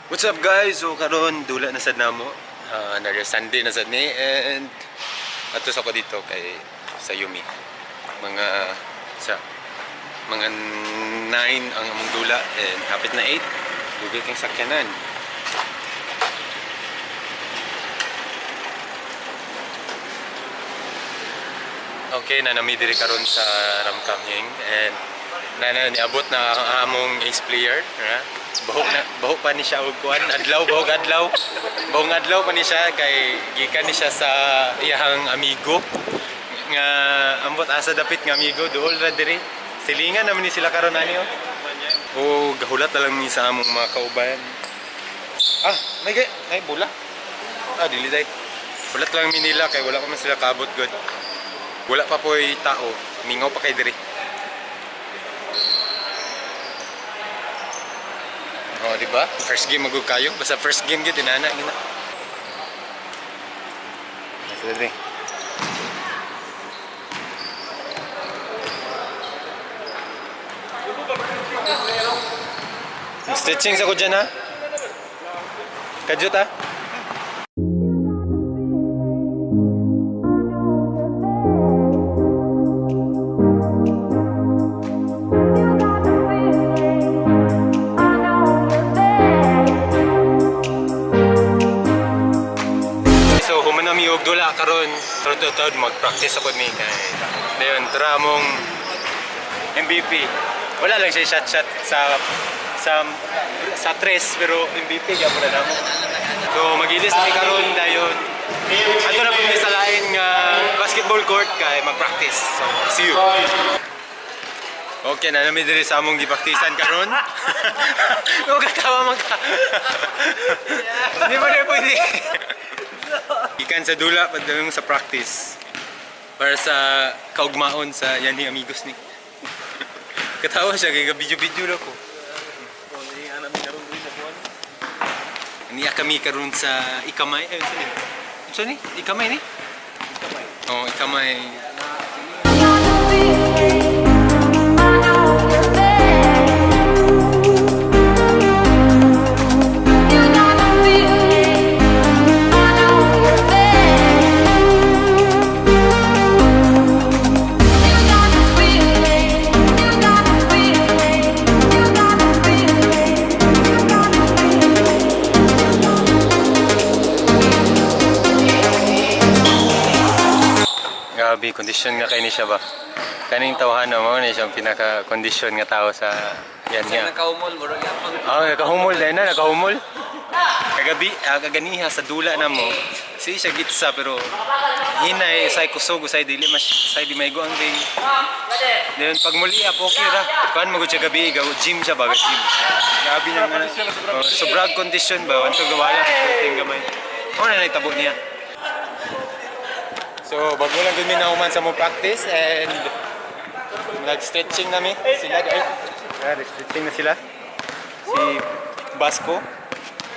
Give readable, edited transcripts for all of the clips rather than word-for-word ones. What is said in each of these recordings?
What's up, guys? So karon dula na sad namo. Another Sunday na sad ni and ato sa ko dito kay sa Yumi. Mga sa mga 9 ang among dula and hapit na 8. Dugay kang sakyanan. Okay, na nami diri karon sa Ramkhamhaeng and na niabot na ang among ace player, ha? Bahok na bahok pa ni siya og kuan, adlaw bahok adlaw. Bahong adlaw pa ni siya kay gikan ni siya sa iyahang amigo nga ambot asa dapit nga amigo duol ra diri. Silingan naman ni sila karon ani oh. O gahulat na lang ni sa among mga kauban. Ah, may ay bula. Ah, dili day. Hulat lang mi nila kay wala pa man sila kaabot gud. Wala pa po'y tao, mingaw pa kay diri. Oh, di ba? First game magud kayo. Basta first game gyud inana gina. Nasa diri. Stretching sa ko dyan ha. Kajut ha. So human na mi og dula karon, trod mag-practice ako mi kay dayon tara mong MVP. Wala lang siya shot-shot sa tres pero MVP gyapon na namo. So magilis mi karon dayon. Ato na pud mi sa lain nga basketball court kay mag-practice. So see you. Okay, na nami diri sa among gipraktisan karon. Huwag ka tawa man ka. Di ba na pwede? Ikan sa dula pagdating sa practice para sa kaugmaon sa Yanhi Amigos ni. Katawa siya kay video-video lang ko. Niya kami karon sa Ikamay. Ay, saan ni? Saan ni? Ikamay ni? Ikamay. Oh, Ikamay. Grabe, kondisyon nga kay ni siya ba? Kaning tawhan na mo ni siyang pinaka-kondisyon nga tao sa yan niya. Nakahumol, murag yapon. Ah, nakahumol dahil na, nakahumol. Kagabi, kaganiha sa dula na mo. Si siya gitsa pero hinay say kusog usay dili mas say di maigo ang ring. Then pag muli up okay ra. Kuan mo gud siya gabi, gaw gym siya ba, gym. Grabe na nga. Oh, sobrang kondisyon ba, wanto gawala ting gamay. Mo na naitabo niya. So, bago lang gud mi nauman sa mo practice and nag-stretching nami sila. Ay, nag-stretching na sila. Si Basco,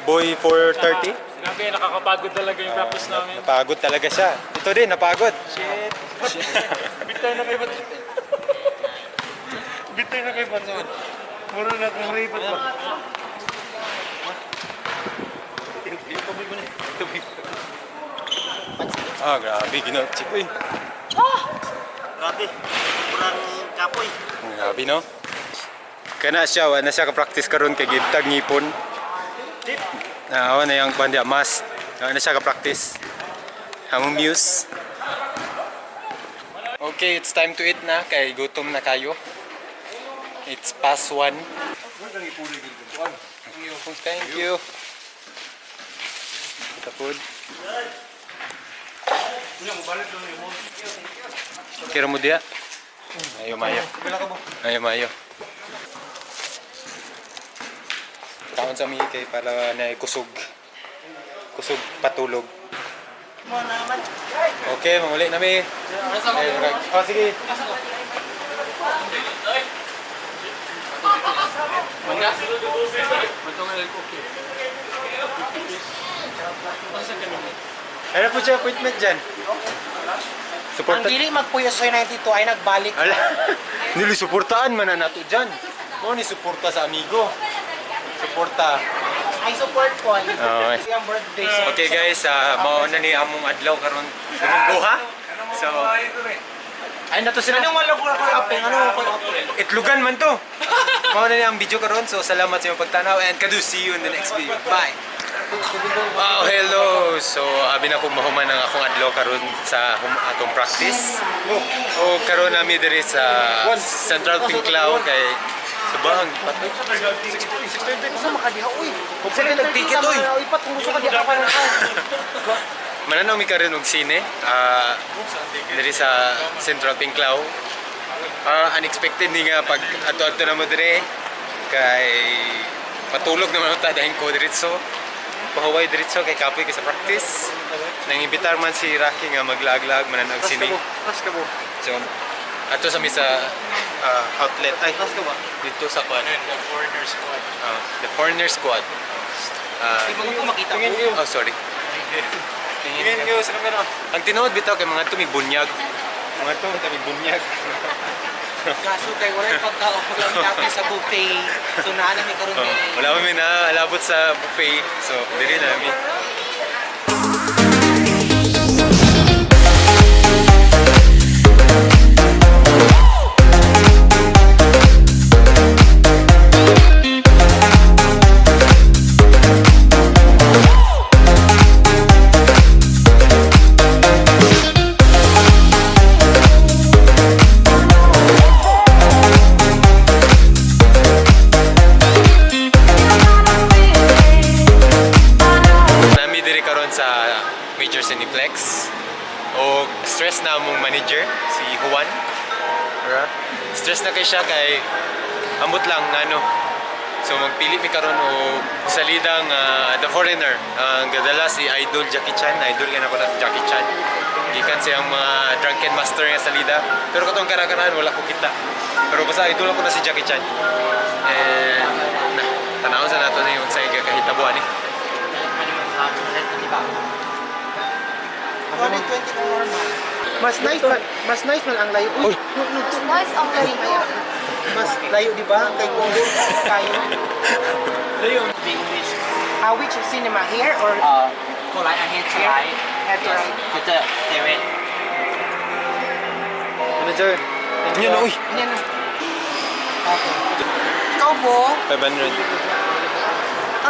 boy 430. Grabe, nakakapagod talaga yung practice namin. Napagod talaga siya. Ito din, napagod. Shit. Bitay na kayo ba't? Bitay na kayo ba't? Muro na kung ribot ba? Ah, grabe, ginatsik. Uy, Grabe, kurang kapoy. grabe no? Kana siya, wala na siya ka-practice karon kay gibtag ngipon. Ah, wala na yung kuan diya, mask. Wala na siya ka-practice. Among muse. Okay, it's time to eat na kay gutom na kayo. It's past 1. Thank you. Kita food. Kira mo diya? Ayo mayo. Ayo mayo. Taon sa mi kay para na kusog. Kusog patulog. Okay, mamuli na mi. Ay, murag. Oh, sige. Ano po siya appointment dyan? Ang Suporta. dili magpuyo sa 92 ay nagbalik. Ala, nili suportaan man na nato dyan. Mo ni suporta sa amigo. Suporta. I support Paul. Okay. Iyang birthday. Okay guys, mao na ni among adlaw karon Domingo ha. So, ay nato sila. Anong wala ko apeng? Anong wala ko apeng? Itlugan man to. Mao na ni ang video karon. So salamat sa inyong pagtanaw and kadu see you in the next video. Bye. Wow, hello. So abi na kong mahuman ang akong adlaw karon sa atong practice. O karon nami diri sa Central Pinklao kay Subang patay. Gusto makadiha uy. Hopefully nagticket uy. Ipat kung gusto ka diha ka pa lang. Mananaw mi karon og sine diri sa Central Pinklao. Unexpected ni nga pag ato-ato na mo diri kay patulog naman ta dahil ko diretso. Pahuway diretso kay kapoy kay sa practice. Nang imbitar man si Rocky nga maglaag-laag mananaw og sine. So ato sa mi sa outlet ay dito sa kwan. The Foreigner Squad. The Foreigner Squad. Di ba ko makita ko? Oh, sorry. Tingin ko sa camera. Ang tinuod bitaw kay mga to may bunyag. Mga to may bunyag. Kaso kay wala yung pagkaon natin sa buffet. So naa na mi karon Oh, kay. wala kami na alabot sa buffet. So, diri na mi. Nami diri karon sa Major Cineplex. O stress na among manager si Juan. Ra. Stress na kay siya kay ambot lang ngano. So magpili mi karon og salida nga The Foreigner. Ang gadala si Idol Jackie Chan. Idol nga nako na Jackie Chan. Gikan siyang mga drunken master nga salida. Pero katong karakaraan wala ko kita. Pero basta idol ako na si Jackie Chan. And na, tanawon sa nato ni unsay kahitabo ani. 120 kung normal. Mas nice man ang layo. Uy, Mas nice ang layo. Mas layo di ba kay Congo kayo. English. Which cinema here or Go right ahead to right. Head to right. To the 7. Manager. Yun, uy. Yan na. Okay. Ikaw po, 500.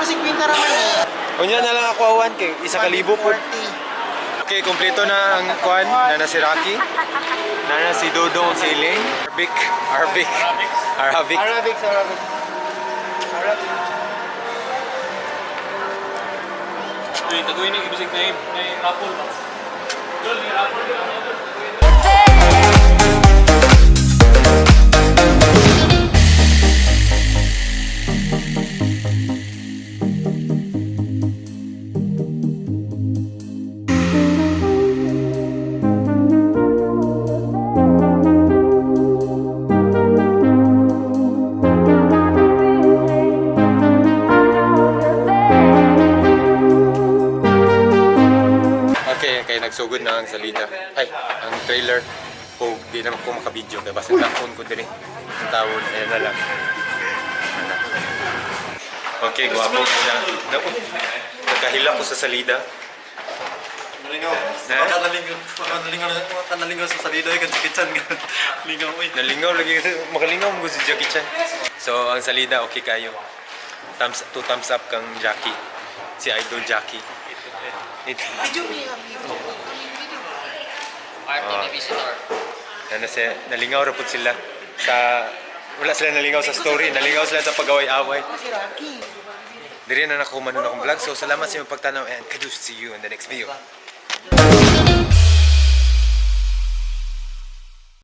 ano si Quinta raman eh? Unya na lang ako awan kay isa ka libo po. 140. Okay, kompleto na ang kwan. Nana si Rocky. Nana si Dodong Siling. Arabic. Arabic. Arabic. Arabic, Arabic. Arabic. Uy, taguin yung ibig name. May apple ba? Dol, may apple ba? Okay, kay nagsugod na ang salida. Ay, ang trailer. O, di naman ko makabidyo. Kaya basta takon ko diri. Ang tawon, ayan na lang. Ayan na. Okay, gwapo ko siya. Naku, nakahila ko sa salida. Nalingaw. Na? Makanalingaw. Makanalingaw. Makanalingaw sa salida yung Jackie Chan. Lingaw uy. Nalingaw lagi kasi makalingaw mo si Jackie Chan. So ang salida okay kayo. Thumbs two thumbs up kang Jackie. Si Idol Jackie. Ito. Medyo may video. Ah. Ano siya, nalingaw ra pud sila sa wala sila nalingaw sa story, nalingaw sila sa pag-away-away. Si Rocky. Diri na nako manon akong vlog. So salamat sa inyong pagtanaw and kadus see you in the next video.